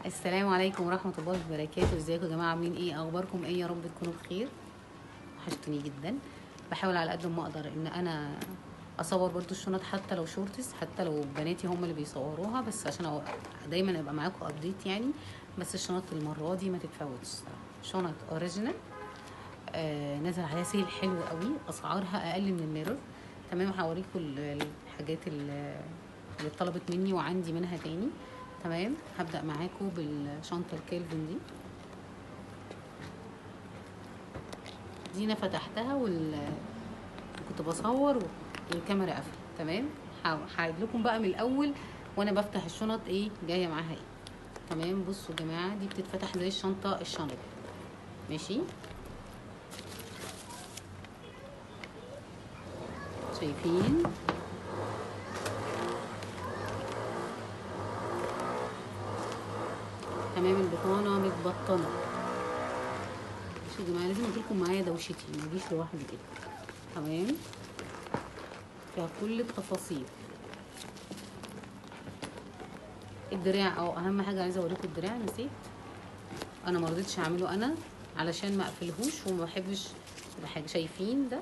السلام عليكم ورحمة الله وبركاته. ازيكم يا جماعة، عاملين ايه؟ اخباركم ايه؟ يا رب تكونوا بخير. وحشتوني جدا. بحاول على قد ما اقدر ان انا اصور برضو الشنط، حتى لو shorts، حتى لو بناتي هم اللي بيصوروها، بس عشان دايما ابقى معاكم update يعني. بس الشنط المرة دي ما تتفوتش، شنط original، نزل عليها sale حلو قوي، اسعارها اقل من ال mirror. تمام، هوريكم الحاجات اللي اتطلبت مني وعندي منها تاني. تمام، هبدأ معاكم بالشنطة الكيلفن دي. دي انا فتحتها وكنت بصور والكاميرا قفلت. تمام، هعيد لكم بقى من الاول وانا بفتح الشنط ايه جاية معاها ايه. تمام، بصوا يا جماعة، دي بتتفتح زي الشنطة الشنط، ماشي؟ شايفين؟ تمام، البطانة متبطنه. بصوا يا جماعة، لازم اجيلكم معايا دوشتي، ما اجيش لوحدي كده. تمام، فيها كل التفاصيل. الدراع، او اهم حاجة عايزه اوريكم الدراع، نسيت انا ما رضيتش اعمله انا علشان ما اقفلهوش وما بحبش حاجة. شايفين ده؟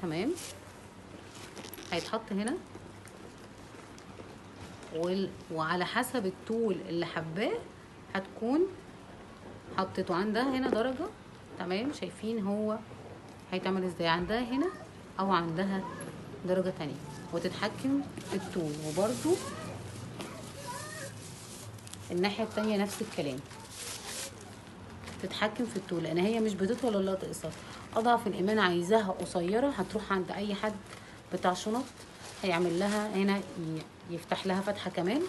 تمام، هيتحط هنا وعلى حسب الطول اللي حباه هتكون حطيته عندها هنا درجة. تمام، شايفين هو هيتعمل ازاي؟ عندها هنا او عندها درجة تانية، وتتحكم في الطول. وبرده الناحية التانية نفس الكلام، تتحكم في الطول، لان هي مش بتطول ولا تقصر. اضعف الايمان عايزاها قصيرة، هتروح عند اي حد بتاع شنط هيعمل لها هنا، يفتح لها فتحة كمان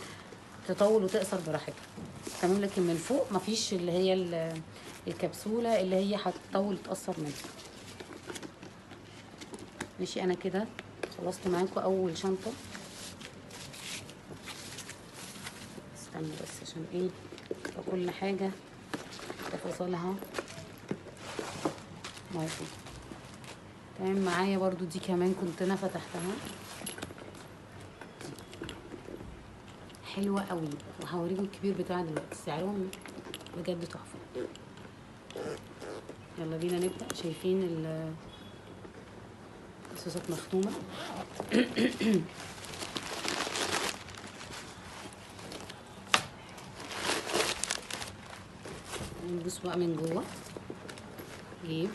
تطول وتقصر براحتها. تمام، لكن من فوق مفيش اللي هي الكبسولة اللي هي هتطول تقصر منها. ماشي، انا كده خلصت معاكم اول شنطة. استنى بس عشان ايه كل حاجة تفاصيلها موجودة. تمام، معايا برضو دي كمان كنت انا فتحتها، حلوة قوي، وهوريكم الكبير بتاعها دلوقتي. سعرهم بجد تحفة. يلا بينا نبدأ. شايفين الصوصات مختومة. نبص بقى من جوه، جيب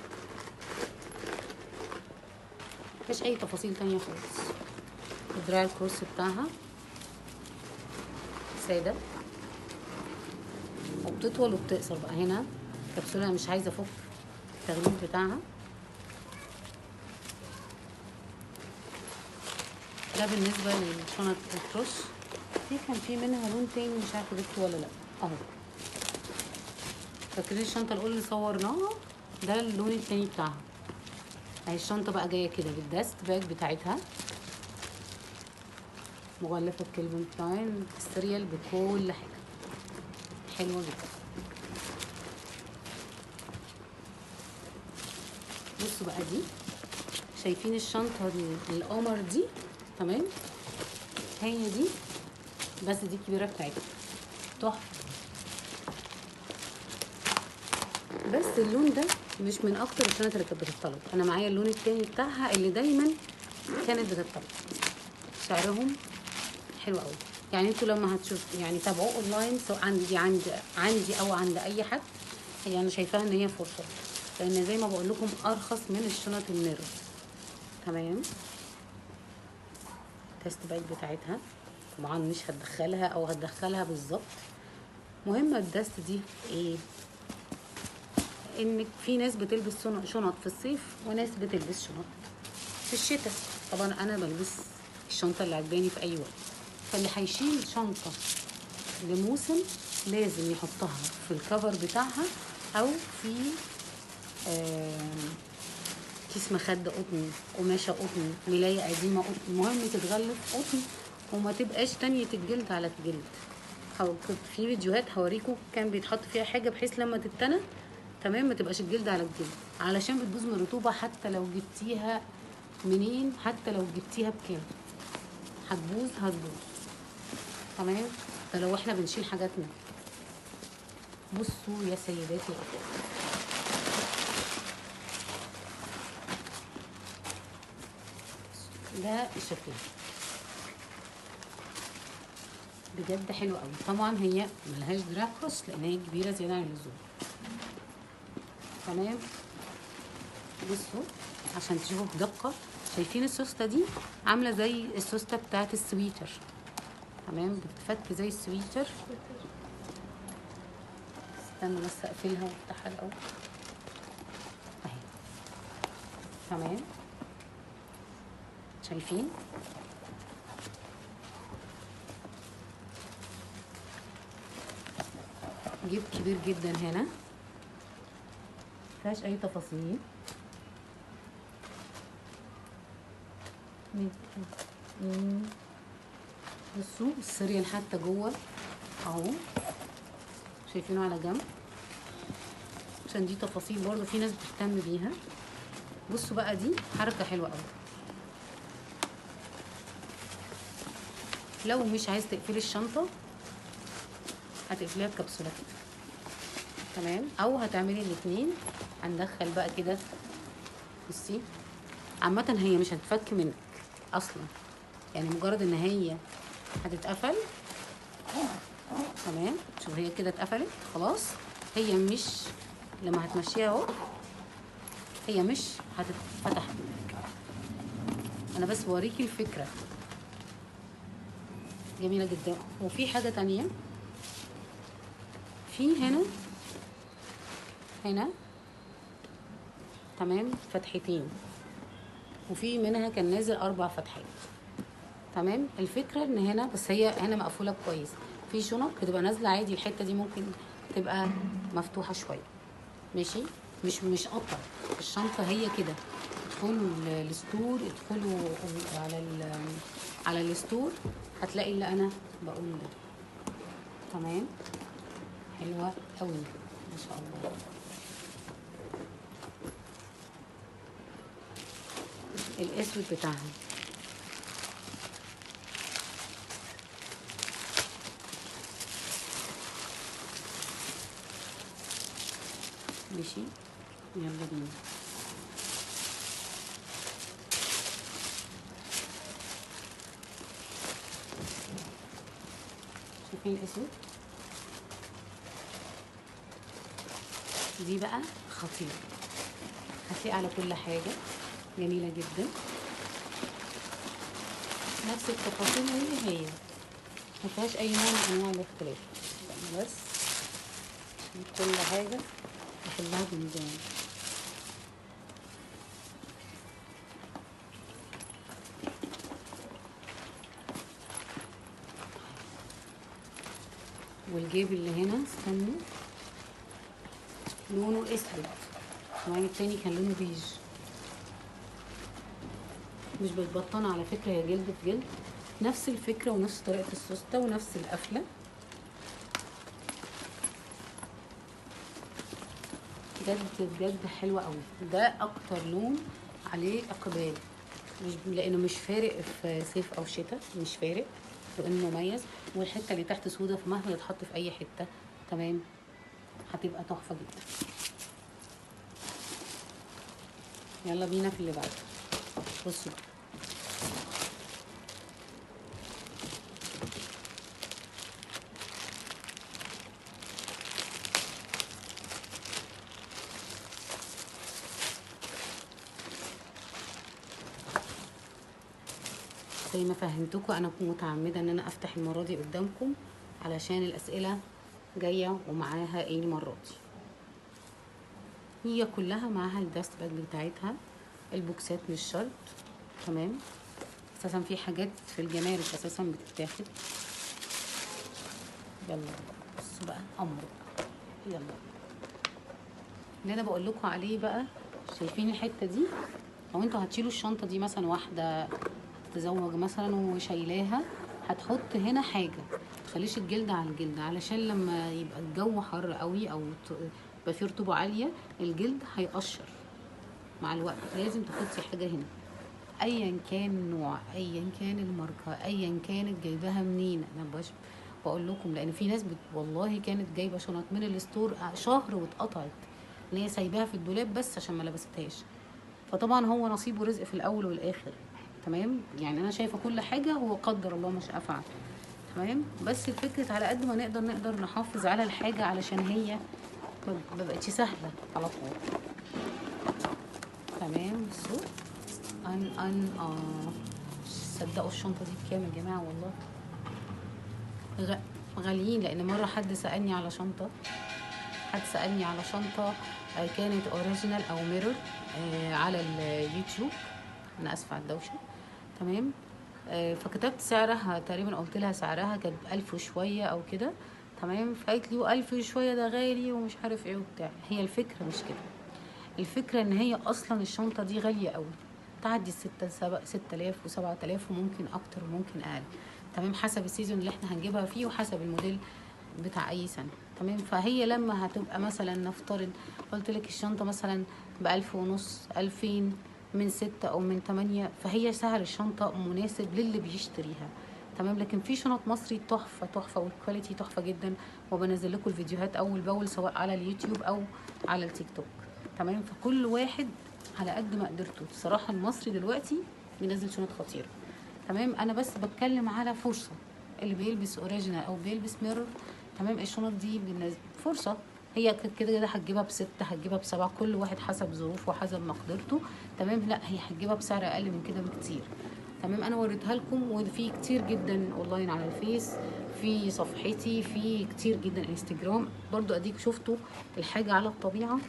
مفيش اي تفاصيل تانية خالص. دراع الكروس بتاعها ساده، وبتطول وبتقصر بقى. هنا كبسولة مش عايزه افك التغليف بتاعها. ده بالنسبة للشنط الكروس. دي كان في منها لون تاني مش عارفه جبته ولا لا، اهو. فاكرين الشنطة الاولى اللي صورناها؟ ده اللون التاني بتاعها. اهي الشنطة بقى جاية كده بال dust bag بتاعتها، مغلفه بكلفن كلاين، ال serial بكل حاجة، حلوة جدا. بصوا بقى دي، شايفين الشنطة القمر دي؟ تمام، هي دي، بس دي الكبيرة بتاعتها، تحفة. بس اللون ده مش من اكتر الشنط اللي كانت بتطلب. انا معايا اللون التاني بتاعها اللي دايما كانت بتطلب. سعرهم حلو قوي، يعني انتوا لما هتشوف يعني تابعوه اونلاين، سواء عندي عندي او عند اي حد، هي انا شايفاها ان هي فرصة، لان زي ما بقول لكم ارخص من الشنط ال mirror. تمام، ال dust bag بتاعتها طبعا مش هتدخلها او هتدخلها بالظبط. مهمة ال dust دي ايه؟ انك في ناس بتلبس شنط في الصيف وناس بتلبس شنط في الشتاء. طبعا انا بلبس الشنطة اللي عجباني في اي وقت، فاللي هيشيل شنطه لموسم لازم يحطها في ال cover بتاعها او في كيس مخده قطن، قماشة قطن، ملايه قديمة قطن، المهم تتغلف قطن وما تبقاش تانية الجلد على الجلد. في فيديوهات هوريكم كان بيتحط فيها حاجة بحيث لما تتنى تمام ما تبقاش الجلد على الجلد، علشان بتبوظ من الرطوبة. حتى لو جبتيها منين، حتى لو جبتيها بكام، هتبوظ هتبوظ. تمام، ده لو احنا بنشيل حاجاتنا. بصوا يا سيداتي الافاضل، ده شكلها بجد حلو قوي. طبعا هي ملهاش دراع cross لان هي كبيرة زيادة عن اللزوم. تمام. بصوا عشان تشوفوا بدقة، شايفين السوسته دي عامله زي السوسته بتاعه السويتر. تمام، بتتفك زي السويتر. استنوا بس اقفلها وافتحها الاول اهي. تمام، شايفين؟ جيب كبير جدا هنا، مفيهاش اي تفاصيل. بصوا السريان حتى جوه اهو، شايفينه على جنب عشان دي تفاصيل برضو في ناس بتهتم بيها. بصوا بقى دي حركة حلوة قوي. لو مش عايز تقفلي الشنطة هتقفليها بكبسوله كده، تمام، او هتعملي الاثنين. هندخل بقى كده. بصي عامة هي مش هتفك منك اصلا، يعني مجرد ان هي هتتقفل. تمام، شوف هي كده اتقفلت خلاص. هي مش لما هتمشيها اهو هي مش هتتفتح منك. انا بس بوريكي الفكرة، جميلة جدا. وفي حاجة تانية في هنا هنا، تمام، فتحتين، وفي منها كان نازل 4 فتحات. تمام، الفكرة ان هنا بس هي هنا مقفولة كويس. في شنط بتبقى نازله عادي، الحتة دي ممكن تبقى مفتوحة شوية، ماشي، مش قطع الشنطة، هي كده. ادخلوا ال store، ادخلوا على ال store هتلاقي اللي انا بقوله ده. تمام، حلوة قوي ما شاء الله. الاسود بتاعها ماشي، يلا بينا. شايفين الاسود دي بقى خطيرة، هتلاقي على كل حاجة، جميلة جدا. نفس التفاصيل هي هي، ما فيهاش اي نوع من انواع الاختلاف، بس كل حاجة بحلها بنظام. والجيب اللي هنا استنوا لونه اسود، تمام، التاني كان لونه بيج. مش بتبطن على فكرة، هي جلد في جلد، نفس الفكرة ونفس طريقه السوسته ونفس القفله. بجد بجد حلوة قوي. ده اكتر لون عليه اقبال، مش لانه مش فارق في صيف او شتاء، مش فارق لانه مميز. والحتة اللي تحت سودا، فمهما يتحط في اي حتة تمام هتبقى تحفة جدا. يلا بينا في اللي بعده. بصوا زي ما فهمتكم، انا متعمدة ان انا افتح المرة دي قدامكم علشان الاسئلة جاية ومعاها ايه المرة دي. هي كلها معاها ال dust bag بتاعتها، البوكسات مش شرط، تمام. اساسا في حاجات في الجمارك اساسا بتتاخد. يلا بصوا بقى امر، يلا اللي انا بقول لكم عليه بقى. شايفين الحتة دي؟ لو انتوا هتشيلوا الشنطة دي مثلا، واحدة تزوج مثلا وشايلاها، هتحط هنا حاجة متخليش الجلد على الجلد، علشان لما يبقى الجو حر قوي او يبقى فيه رطوبة عالية الجلد هيقشر مع الوقت. لازم تحطي حاجة هنا، ايا كان النوع، ايا كان الماركة، ايا كانت جايباها منين. انا بقول لكم، لان في ناس والله كانت جايبه شنط من ال store شهر واتقطعت، ان هي سايباها في الدولاب بس عشان ما لبستهاش. فطبعا هو نصيب ورزق في الاول والاخر، تمام. يعني انا شايفه كل حاجة هو قدر الله مش افعل، تمام. بس الفكرة على قد ما نقدر نحافظ على الحاجة علشان هي ما بقتش سهلة على طول، تمام. بصوا ان ان صدقوا الشنطة دي بكام يا جماعة؟ والله غاليين. لان مرة حد سالني على شنطه، كانت original او mirror على اليوتيوب، انا اسفه على الدوشة، تمام. فكتبت سعرها تقريبا، قلت لها سعرها كانت 1000 وشوية او كده، تمام. فقالت لي 1000 وشوية ده غالي ومش عارف ايه وبتاع. هي الفكرة مش كده، الفكرة ان هي اصلا الشنطة دي غالية قوي، تعدي 6000 و7000 وممكن اكتر وممكن اقل، تمام، حسب ال season اللي احنا هنجيبها فيه وحسب الموديل بتاع اي سنة، تمام. فهي لما هتبقى مثلا نفترض قلت لك الشنطة مثلا ب1500 2000 من 6 او من 8، فهي سعر الشنطة مناسب للي بيشتريها، تمام. لكن في شنط مصري تحفة تحفة وال quality تحفة جدا، وبنزل لكم الفيديوهات اول باول سواء على اليوتيوب او على التيك توك، تمام. فكل واحد على قد ما قدرته. الصراحة المصري دلوقتي بينزل شنط خطيرة، تمام. انا بس بتكلم على فرصة اللي بيلبس original او بيلبس mirror، تمام. الشنط دي فرصة، هي كده كده هتجيبها ب6 هتجيبها ب7، كل واحد حسب ظروفه وحسب مقدرته، تمام. لا هي هتجيبها بسعر اقل من كده بكتير، تمام. انا وريتها لكم، وفي كتير جدا اونلاين على الفيس، في صفحتي، في كتير جدا انستجرام برضو، اديك شفتوا الحاجة على الطبيعة،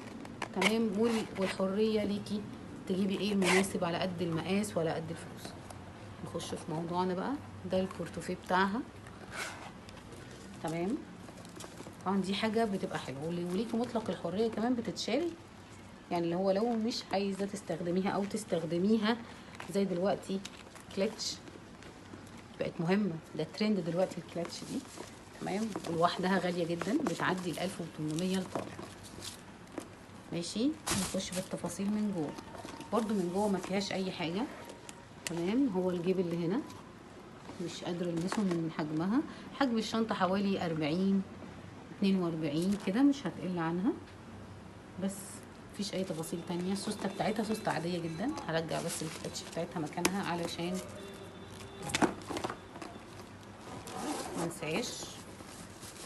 تمام. والحرية ليكي تجيبي ايه المناسب على قد المقاس وعلى قد الفلوس. نخش في موضوعنا بقى. ده البورتوفيه بتاعها، تمام. طبعا دي حاجة بتبقى حلوة، وليكي مطلق الحرية كمان بتتشال، يعني اللي هو لو مش عايزه تستخدميها او تستخدميها زي دلوقتي كلتش بقت مهمة، ده ترند دلوقتي الكلتش دي، تمام. ولوحدها غالية جدا، بتعدي ال 1800 لطالع، ماشي. نخش بالتفاصيل من جوه، برده من جوه ما فيهاش اي حاجة، تمام. هو الجيب اللي هنا مش قادرة المسه من حجمها، حجم الشنطة حوالي 40 42 كده، مش هتقل عنها، بس مفيش اي تفاصيل تانية. السوسته بتاعتها سوسته عادية جدا، هرجع بس الكلتش بتاعتها مكانها علشان ما انساش،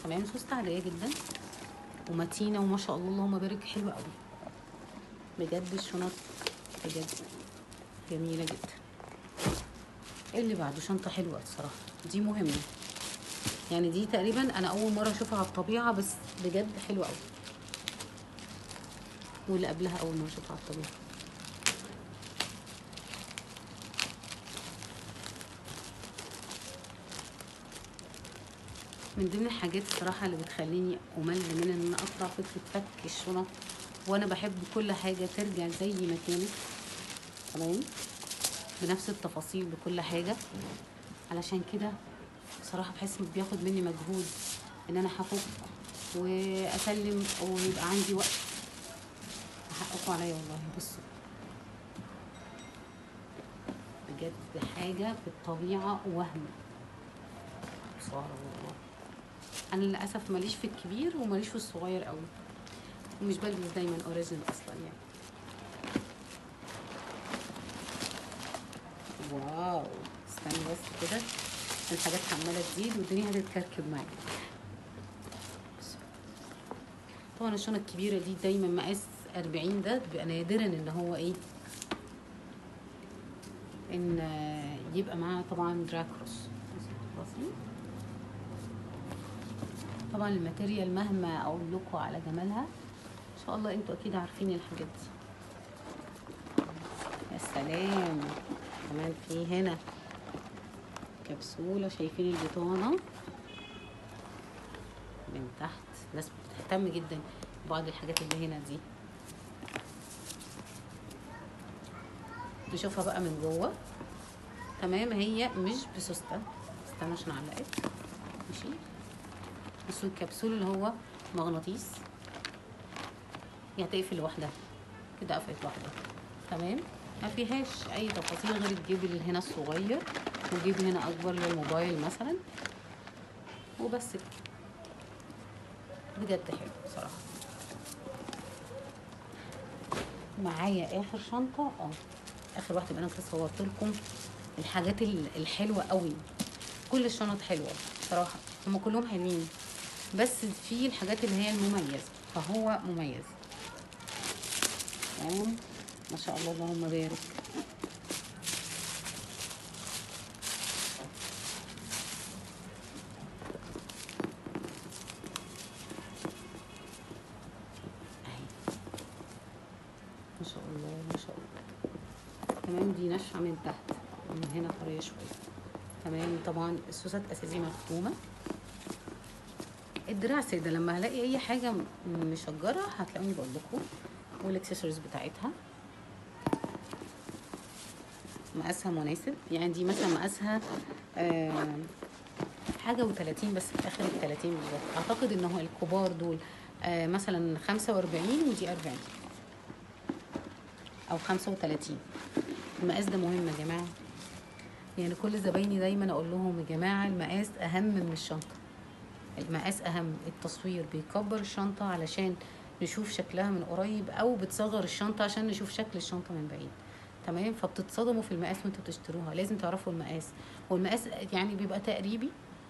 تمام. سوسته عادية جدا ومتينه، وما شاء الله اللهم بارك، حلوة قوي بجد. الشنط بجد جميلة جدا. اللي بعده شنطه حلوة الصراحة، دي مهمة، يعني دي تقريبا انا اول مرة اشوفها على الطبيعة، بس بجد حلوة قوي، واللي قبلها اول مرة اشوفها على الطبيعة. من ضمن الحاجات الصراحة اللي بتخليني امل من ان انا اطلع فكرة فك الشنط، وانا بحب كل حاجة ترجع زي ما كانت، تمام، بنفس التفاصيل بكل حاجة. علشان كده بصراحة بحس ان بياخد مني مجهود ان انا هفك واسلم ويبقى عندي وقت. حقكم عليا والله. بصوا بجد حاجة في الطبيعة وهم، بصراحة والله انا للاسف ماليش في الكبير وماليش في الصغير قوي، ومش بلبس دايما original اصلا يعني. wow، استنى بس كده، الحاجات عماله تزيد والدنيا هتتكركب معايا. طبعا الشنط الكبيرة دي دايما مقاس 40، ده بيبقى نادرا ان هو ايه، ان يبقى معاه طبعا drag cross. طبعا ال material مهما اقول لكم على جمالها ان شاء الله انتوا اكيد عارفين الحاجات دي. يا سلام، كمان في هنا كبسولة، شايفين البطانة من تحت. الناس بتهتم جدا ببعض الحاجات اللي هنا دي. نشوفها بقى من جوه، تمام. هي مش بسوسته، استنى عشان علقت، ماشي. بصوا الكبسول اللي هو مغناطيس، هي هتقفل لوحدها كده، قفلت لوحدها، تمام. ما فيهاش اي تفاصيل غير الجيب اللي هنا الصغير، وجيب هنا اكبر للموبايل مثلا. وبس كده. بجد حلو بصراحة. معايا اخر شنطه، اخر واحدة، يبقى انا كده صورت لكم الحاجات الحلوة قوي. كل الشنط حلوة بصراحة، هم كلهم حلوين، بس في الحاجات اللي هي المميزة، فهو مميز. تمام، ما شاء الله اللهم بارك. اهي ما شاء الله ما شاء الله. تمام، دي ناشفة من تحت، من هنا طرية شوية. تمام، طبعا السوسات اساسي مختومه. الدراع ساده، لما هلاقي اي حاجة مشجره هتلاقوني بقول لكم. والاكسسوارز بتاعتها مقاسها مناسب، يعني دي مثلا مقاسها حاجة و30، بس في اخر ال30 بالظبط. اعتقد ان هو الكبار دول مثلا 45 ودي 40 او 35. المقاس ده مهم يا جماعة، يعني كل زبايني دايما اقول لهم يا جماعة المقاس اهم من الشنطة، المقاس اهم. التصوير بيكبر الشنطة علشان نشوف شكلها من قريب، او بتصغر الشنطة عشان نشوف شكل الشنطة من بعيد. تمام، فبتتصدموا في المقاس وانتوا بتشتروها. لازم تعرفوا المقاس، والمقاس يعني بيبقى تقريبي.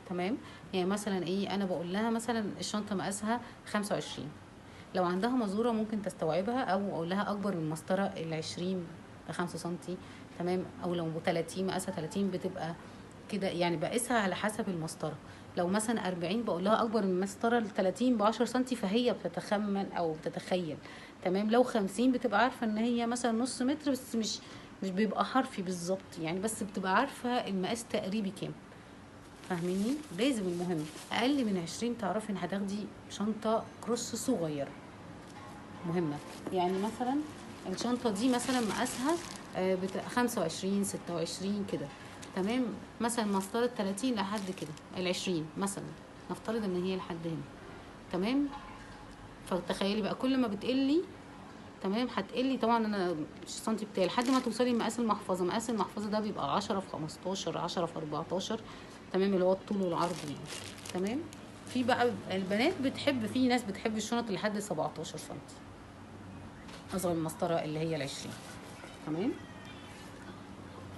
تمام، يعني مثلا ايه، انا بقول لها مثلا الشنطة مقاسها 25، لو عندها مزوره ممكن تستوعبها، او اقول لها اكبر من مسطرة ال20 ب5 سنتي. تمام، او لو 30 مقاسها 30 بتبقى كده، يعني بقيسها على حسب المسطره. لو مثلا 40 بقول لها اكبر من مسطرة ال 30 ب 10 سم، فهي بتتخمن او بتتخيل. تمام، لو 50 بتبقى عارفه ان هي مثلا نص متر، بس مش بيبقى حرفي بالظبط يعني، بس بتبقى عارفه المقاس تقريبي كام. فاهميني؟ لازم المهم اقل من 20 تعرفي ان هتاخدي شنطه كروس صغيرة. مهمة، يعني مثلا الشنطة دي مثلا مقاسها 25 26 كده. تمام، مثلا مسطرة 30 لحد كده ال20 مثلا، نفترض ان هي لحد هنا. تمام، فتخيلي بقى كل ما بتقلي، تمام، هتقلي طبعا انا السنتي بتاعي لحد ما توصلي لمقاس المحفظة. مقاس المحفظة ده بيبقى 10 في 15، 10 في 14. تمام، اللي هو الطول والعرض يعني. تمام، في بقى البنات بتحب، في ناس بتحب الشنط لحد 17 سنتي، اصغر من المسطره اللي هي ال20. تمام،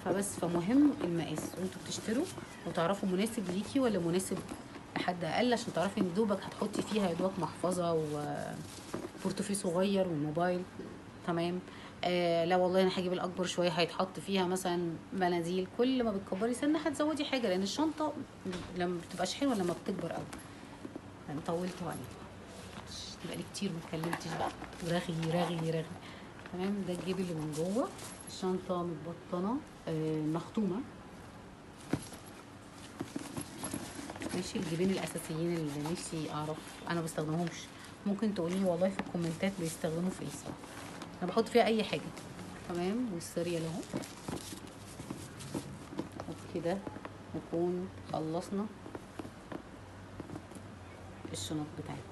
فبس فمهم المقاس وانتوا بتشتروا، وتعرفوا مناسب ليكي ولا مناسب لحد اقل، عشان تعرفي ان دوبك هتحطي فيها يا دوبك محفظة وبورتوفيه صغير والموبايل. تمام، لا والله انا هجيب الاكبر شوية، هيتحط فيها مثلا مناديل. كل ما بتكبري سنة هتزودي حاجة، لان الشنطة لما بتبقاش حلوة لما بتكبر قوي. انا طولت عليكم، بقالي كتير ما اتكلمتش بقى، رغي رغي رغي. تمام، ده الجيب اللي من جوه، الشنطة متبطنه مختومه. ماشي، الجيبين الاساسيين اللي نفسي اعرف انا بستخدمهمش، ممكن تقولي والله في الكومنتات بيستخدموا في ايه الصراحة، انا بحط فيها اي حاجة. تمام، وال serial اهو. وبكده نكون خلصنا الشنط بتاعتنا.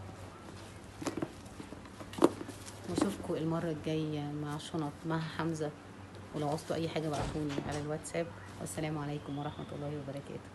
واشوفكم المرة الجاية مع شنط مع حمزة، ولو عوزتوا اي حاجة بعتوني على الواتساب. والسلام عليكم ورحمة الله وبركاته.